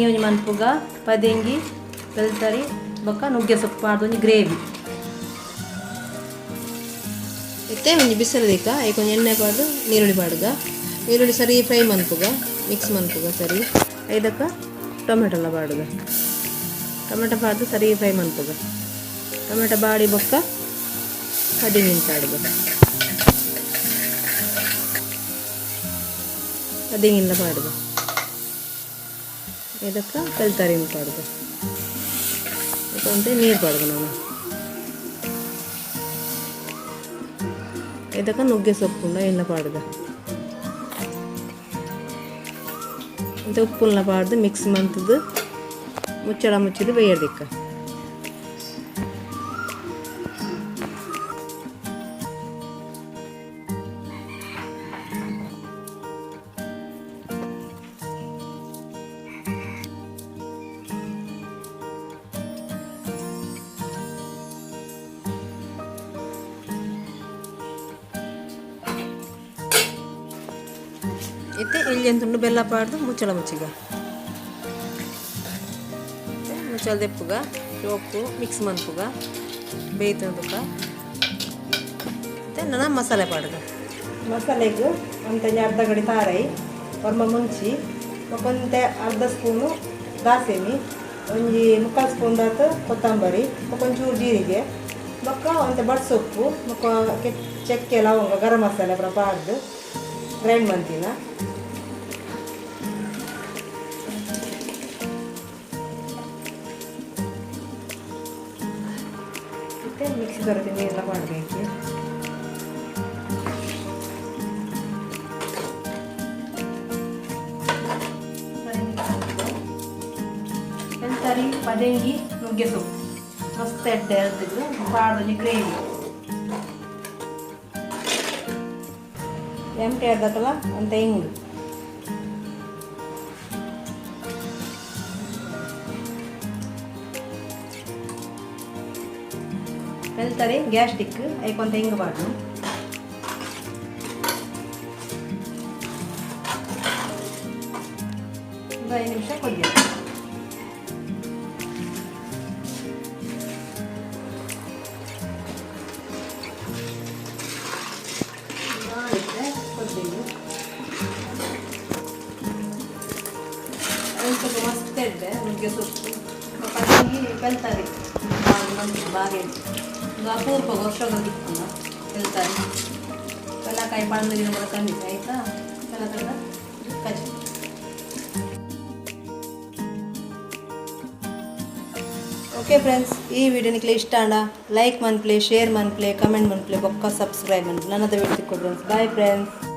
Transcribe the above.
ಒಂಜಿ ಮನ್ಪುಗ ಪದೆಂಗಿ ಪೆಲ್ತರಿ ಬೊಕ್ಕ ನುಗ್ಗೆ ಸೊಪ್ಪು ಪಾಡ್ದು ಒಂಜಿ ಗ್ರೇವಿ. ಇತ್ತೆ ಒಂಜಿ ಬಿಸಲ ದೀಕ ಐಕ್ ಒಂಜಿ ಎಣ್ಣೆ ಪಾಡ್ದು ನೀರುಳ್ಳಿ ಪಾಡುಗ. ನೀರುಳ್ಳಿ ಸರಿ ಫ್ರೈ ಮನ್ಪುಗ, ಮಿಕ್ಸ್ ಮನ್ಪುಗ ಸರಿ. ಐದಕ್ಕ ಟೊಮೆಟೊಲ ಪಾಡುಗ. ಟೊಮೆಟೊ ಪಾಡ್ದು ಸರಿ ಫ್ರೈ ಮನ್ಪುಗ. ಟೊಮೆಟೊ ಬಾಡಿ ಬೊಕ್ಕ ಪದೆಂಗಿನ್ ಪಾಡುಗ. ಪದೆಂಗಿನ್ಲ ಪಾಡುಗ. ಐದಕ್ಕ ಪೆಲ್ತರಿನ್ ಪಾಡುಗ. ಒಂತೆ ನೀರು ಪಾಡುಗ ನಮ. ಇದಕ್ಕೆ ನುಗ್ಗೆ ಸೊಪ್ಪುಂಡ ಎಣ್ಣೆ ಪಾಡುಗ. ಒಂತೆ ಉಪ್ಪುಲ್ನ ಪಾಡ್ದು ಮಿಕ್ಸ್ ಮಂತುದು ಮುಚ್ಚಳ ಮುಚ್ಚಿದು ಬೇಯರ್ದಿಕ್ಕ. ಇತ್ತೆ ಎಲ್ಯನ್ ತುಂಡು ಬೆಲ್ಲ ಪಾಡ್ದು ಮುಚ್ಚಳ ಮುಚ್ಚಿಗ. ಮುಚ್ಚಳ ದೆಪ್ಪುಗ ಚೋಪು ಮಿಕ್ಸ್ ಮನ್ಪುಗ ಬೇಯ್ತುಕ. ಇತ್ತೆ ನನ ಮಸಾಲೆ ಪಾಡುಗ. ಮಸಾಲೆಗ್ ಒಂತೆ ಅರ್ಧ ಗಡಿ ತಾರೈ, ಒರ್ಂಬ ಮುಂಚಿ, ಬೊಕ ಒಂತೆ ಅರ್ಧ ಸ್ಪೂನು ದಾಸೆಮಿ, ಒಂಜಿ ಮುಕ್ಕಾಲು ಸ್ಪೂನ್ ದಾತ್ ಕೊತ್ತಂಬರಿ, ಬೊಕ ಒಂಚೂರು ಜೀರಿಗೆ, ಬೊಕ್ಕ ಒಂತೆ ಬಟ್ ಸೊಪ್ಪು, ಬೊಕ್ಕ ಚಕ್ಕೆ ಲವಂಗ ಗರಂ ಮಸಾಲೆ ಪೂರ ಪಾಡ್ದು ಗ್ರೈಂಡ್ ಮಂತಿನ. ಇತ್ತೆ ಮಿಕ್ಸಿ ಬರುತ್ತೆ ನೀರೆಲ್ಲ ಮಾಡಬೇಕು. ಪೆಲ್ತರಿ ಪದೆಂಗಿ ನುಗ್ಗೆ ಸೊಪ್ಪು ಮಸ್ತ್ ಎಡ್ಡೆ ಅರ್ದಿದ್ದು ಪಾಡ್ದೊಂಜಿ ಗ್ರೇವಿ. ಎಂಟೆ ಅರ್ಧಕಲ ಒಂತೆ ಇಂಗು. ಪೆಲ್ತರಿ ಗ್ಯಾಸ್ಟಿಕ್ ಐಕೊಂತ ಇಂಗು ಪಾಡ್ನು. ಒಂದು 5 ನಿಮಿಷ ಕೊದ್ದಿಯ. ಕೊದ್ದಿನಿ ಒಂದು ಸ್ವಲ್ಪ ಮಸ್ತ್ ಎಡ್ಡೆ ನುಗ್ಗೆ ಸೊಪ್ಪು ಪದೆಂಗಿ ಪೆಲ್ತರಿ ಬಾರಿ ಒಂದು ಅಪರೂಪ ವರ್ಷದ ತಿಕ್ಕುನ ಪೆಲ್ತರಿ. ಪೆಲಕಾಯಿ ಪಂದು ಕೂಡ ಖಂಡಿತ ಆಯಿತಾ ಪೆಲಕಾಯಿ ಕಜ್ಜಿ. ಓಕೆ ಫ್ರೆಂಡ್ಸ್, ಈ ವಿಡಿಯೋ ನಿಕ್ಲೆ ಇಷ್ಟ ಆಂಡ ಲೈಕ್ ಮನ್ಪ್ಲೆ, ಶೇರ್ ಮನ್ಪ್ಲೆ, ಕಮೆಂಟ್ ಮನ್ಪ್ಲೆ, ಬೊಕ್ಕ ಸಬ್ಸ್ಕ್ರೈಬ್ ಮನ್ಪ್ಲೆ. ನನ್ನದ ವಿಡಿಯೋ ತಿಕ್ಕೊಡು ಫ್ರೆಂಡ್ಸ್. Bye friends.